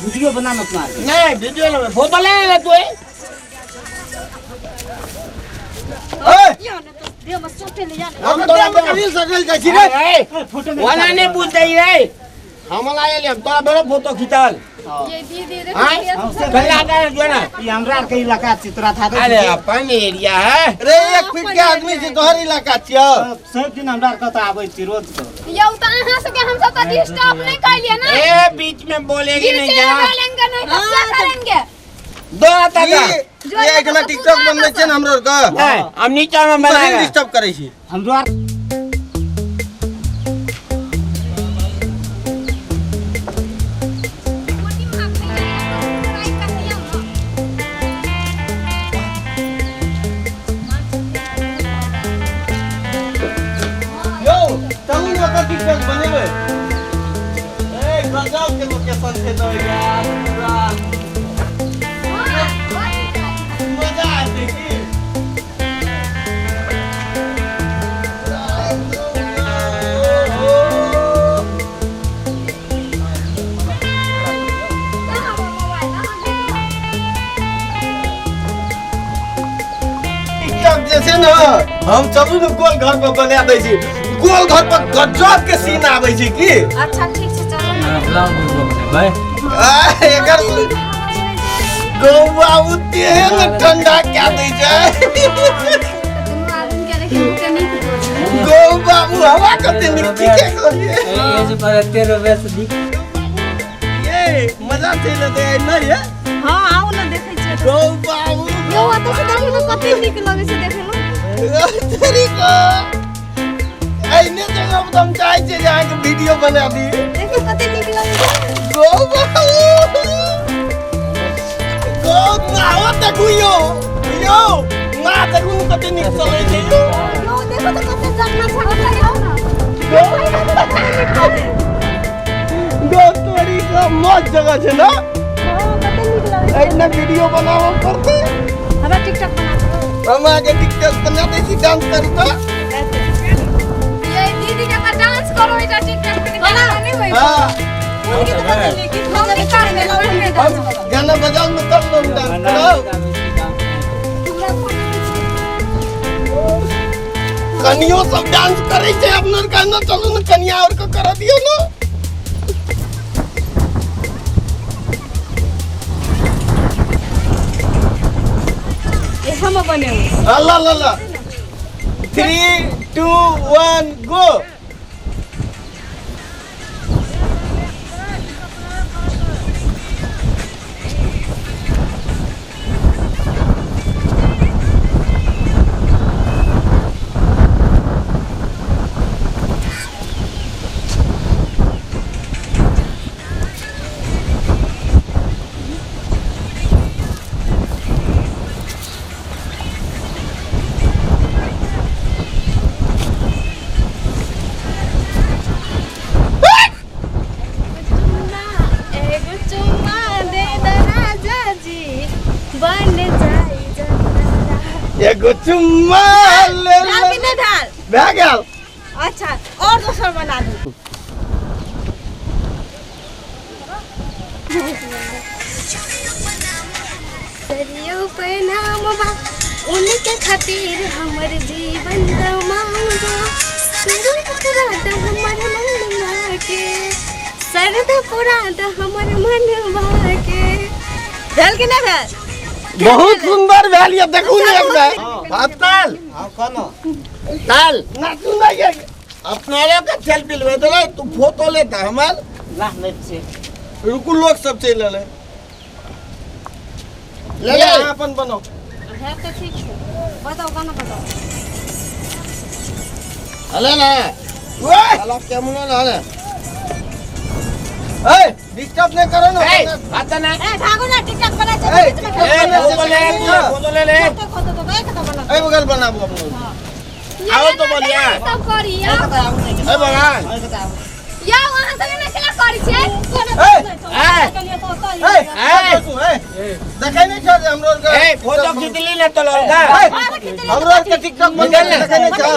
Video बना ना अपना आरके। नहीं वीडियो ना फोटो ले ले तू ए यो ने तो देह में चोटे ले जा हम तो रील सकल जाइ छी रे। ए फोटो नहीं वाला नहीं पूछते ही रे। हमला आयल हम तोरा बड़ा फोटो खिंचाल। ये दीदी रे। हाँ? कल आता है जो ना ई हमरा आरके इलाका छी तोरा था अरे अपन एरिया है रे 1 फीट के आदमी छी तोहर इलाका छियौ। सब दिन हमरा आरके तऽ आबै छी रोज के। यौ त अहाँ सबके हम सब त डिस्टर्ब नहीं कैलिए ना। ए बीच में बोलेगी नहीं बीच में जा बोलेंगे नहीं तो क्या करेंगे? दो आता था ई एहिठमा टिकटॉक बनबै छै ने हमरो आरके। नहीं हम नीचा में बहिन बनाएगा। डिस्टर्ब करै छी। हमरो आर यौ चलू ने ओतऽ टिकटॉक बनेबै। ए गजब के लोकेशन छै तऽ यार पूरा मजा आते की। टिकटॉक जे छै ने हम चलू ने गोल घर पर बना दै छी। गोल घर पर गजब के सीन आबै छै की। अच्छा ठीक छै चलू ना। आ, एकर गौवा तेहन ठंडा कए दै छै। दुनू आदमी के देखी के नीक। गौ बाबू हवा कते नीक ठीके कहलियै। ये मजा चलि एतै आइ नहि ये। हां आउ ना देखै छियै। गौ बाबू यौ ओतऽ से देखी ने कते नीक लगै छै देखै मे। तेरी को एहने जगह पर हम चाहै छियै जे अहाँके वीडियो बना दी। देखी कते नीक लगै छै। गौ बाबू गौ नाव देखू यौ यौ ना देखू ने कते नीक चलै छै यौ। यौ देखो त कते झरना छलै यौ। गौ गौ तोरी के मस्त जगह छै ने। हां कते नीक लगै छै। एहिना वीडियो बनाबऽ पड़तै। हमरा टिकटॉक बना दो। हम अहाँके टिकटॉक बना दै छी डांस करू तऽ। ये दीदी के त डांस करो एटा टिकटॉक पे गाना नहीं होई। हाँ उनके त कते नीक हम निकाल ले। हम गाना बजाउ ने तब ने हम डांस करब। कनियो सब डांस करै छै अपना कहना चलू ने कनिया और के कर दियौ ने। हम बनेबै। अल्लाह अल्लाह अल्लाह 3 2 1 गो। एगो चुम्मा दे दे राजा जी बन जाई जतरा। एगो चुम्मा ले भेल कि नहि भेल? भए गेल। अच्छा और दोसर बना दू। सरियो प्रणाम बा उनके खातिर हमर जीवन तमाम बा। सरद पुरा द हमर मनवा के सरद पुरा द हमर मनवा के। भेल कि नहि भेल? बहुत सुंदर भेल ये देखू ने एक बेर। अब ताल हां कोनो ताल नाचू ना ये। अपना लोग के सेल्फी लेबे तो तू फोटो लेता हमार। ला नहीं छै। रुकू लोग सब चलि एलै। ले ले अहाँ अपन बनाउ। है तऽ ठीक छै बताउ गाना बताउ। अले ना ओए साला कैमरा ना ले। ए डिस्टर्ब नहीं करो ना। ए आता ना। ए भागो ना टिकटॉक बना छै ए, बीच में। ए फोटो ले फोटो ले ले। फोटो तो एक तो बना। ए बगल बनाबू अपनो। आओ तो बोलिया। सब करी ए ए बगान यौ अहाँ सब एना केना करै छियै? ए ए ए देखै नहीं छौ जे हमरो आरके ए फोटो खींच ली ना तो लड़का। ए, हमरो आरके टिकटॉक बन निकल ना। देखै नहीं छौ।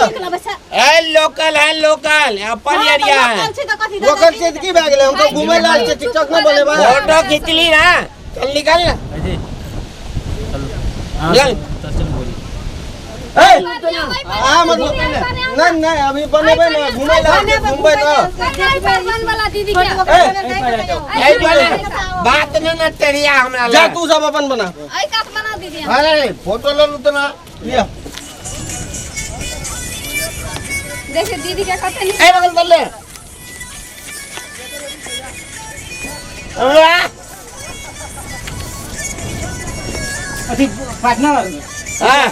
ए लोकल है, लोकल अपन एरिया है। लोकल से की भए गेलै? हम तो घुमै ला आयल छियै, टिकटॉक न बनेबै। फोटो खींचली ना, चल निकल ना। निकल। ए आ मतलब नहीं नहीं अभी बनेबै ना, घुमै ला आयल छियै, घुमबै त। वाला दीदी के ए बोले बात न न टेरिया हमरा जा तू सब अपन बना। ऐ कात बना दीदी। अरे फोटो ले लू तो ना। लिया देखिए दीदी के कते ए बगल कर ले। अथी पार्टनर। हां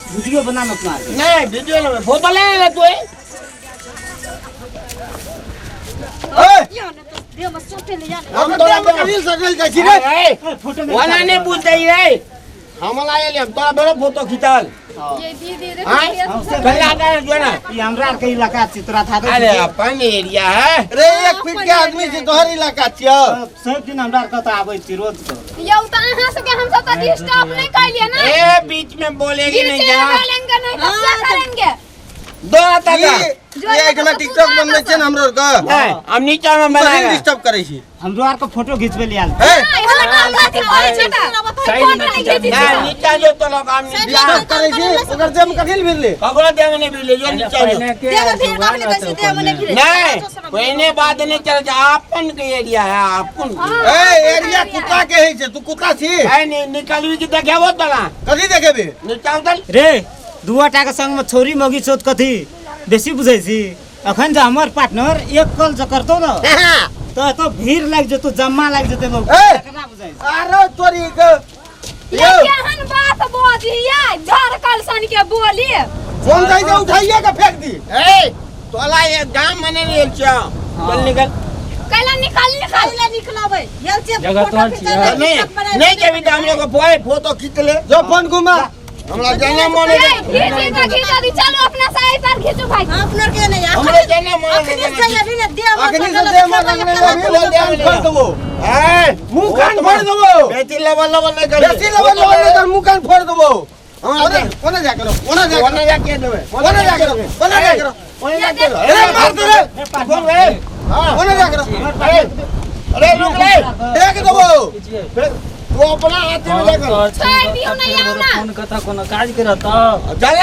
वीडियो बना ना अपना। नहीं वीडियो ना, फोटो ले ले तू। ए हम हम तो रील सकल जाइ छी रे। ए फोटो में वाला नहीं पूछते रे, हमला आयल हम तोरा बड़ा फोटो खिंचाल। ये दीदी रे हाँ? गला का जो ना ई हमरा के इलाका छी तोरा था। अरे अपन एरिया है रे, 1 फीट के आदमी छी, तोहर इलाका छियौ। सब दिन हमरा के तो आबै छी रोज के। यौ त अहाँ सबके हम सब त डिस्टर्ब नहीं कैलिए ना। ए बीच में बोलेगी नहीं बीच में क्या बोलेंगे नहीं तो क्या करेंगे? दो आता था ये एकना टिकटॉक बनबै छै ने हमरो के, नहीं हम नीचा में तू बनाएगा। डिस्टर्ब करै छी। हमरो आर के फोटो घिचबै ले आयल। ए नहीं हमरा काम कथी करै छै त फोन नहीं खींची ना नीचा जो तो लोग हम नीचा डिस्टर्ब करै छी, ओकर जेम कखिल भिरले? ककरो देव नहीं मिले जो नीचा जो नहीं पहले बात नहीं चल जा, अपन के एरिया है अपन के। ए एरिया कुत्ता के है छै, तू कुत्ता छी? ए नहीं निकलवी की देखेबो तला कथी देखेबे? नीचा उतर रे दुआटा के संग में छोरी मगी छोट कथी बेसी बुझै छी। अखन जे हमर पार्टनर एक कल जे करतौ न त एतो भीड़ लागि जेतौ, जम्मा लागि जेतै लोग। ए! केकरा बुझै छी? अरे तोरी के ये केहन बात बजियै झरकल सन के बोली। फोन जाइ जे उठाइए के फेंक दी। ए तोला ये गाम मने नहीं छौ, चल निकल। कैला निकल निकल निकलबै जगह तोहर छियै। नहीं नहीं जेबी त हम लोग फोटो खींच ले। जो फोन घुमा। हमरा जाना मन है। खींच खींच दी, चलो अपना साइड पर खींचो भाई। अपना के नहीं हमरो जाना मन है। अखनी से अभी ने देह अखनी से देह में लगने लगी, मुंह कान फोड़ देबो। ए मुंह कान फोड़ देबो। बेटी लेवल लेवल नहीं कर, बेसी लेवल लेवल नहीं कर, मुंह कान फोड़ देबो। हां कोने जा करो, कोने जा कोने जा के देबे, कोने जा करो, कोने जा करो, कोने जा के अरे मार दे रे, बोल रे। हां कोने जा करो। अरे रुक रे, फेंक देबो। तू अपना हाथ में जा कर। छोड़ दियो ना यार ना। फोन कथा कोनो काज करत चल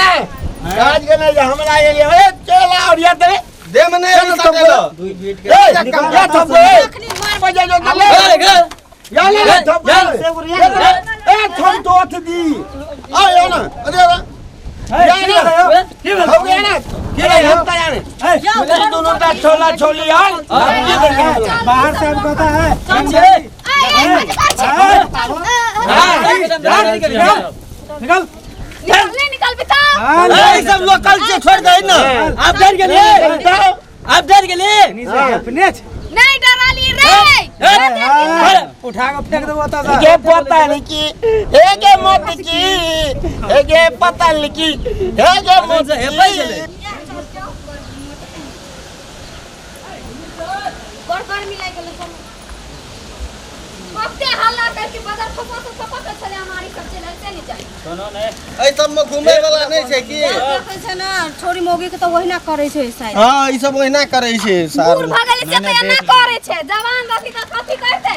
काज के नहीं हमरा एलिए। ए चल और या दे दे मने सटेलो 2 फीट के ए या थप ए मार बजे जो चले या ले ले थप ए थम तो अथ दी आ या ना, अरे या ना हो गया ना के हम तैयार है दोनों टा छोला छोली यार। बाहर से हम कहता है निकल निकल निकल बेटा। ए सब लोकल से छोड़ दे ना। आप डर गेले, आप डर गेले। अपने नहीं डराली रे, उठा के फेंक देबो त। ये पता नहीं की एगे मत की एगे पता नहीं की एगे मत की। बड़ गर्मी लागि गेलै। कते हल्ला करके बदर खसा से सपक छले हमारी सब चल से नहीं जाए। सुनो ने ए सब में घुमै वाला नहीं छै की? देखै छै ना छोरी मौगी के त ओहिना करै छै शायद। हां ई सब ओहिना करै छै सार। बूढ़ भऽ गेलै से त एना करै छै, जवान रहती त कथी करतै?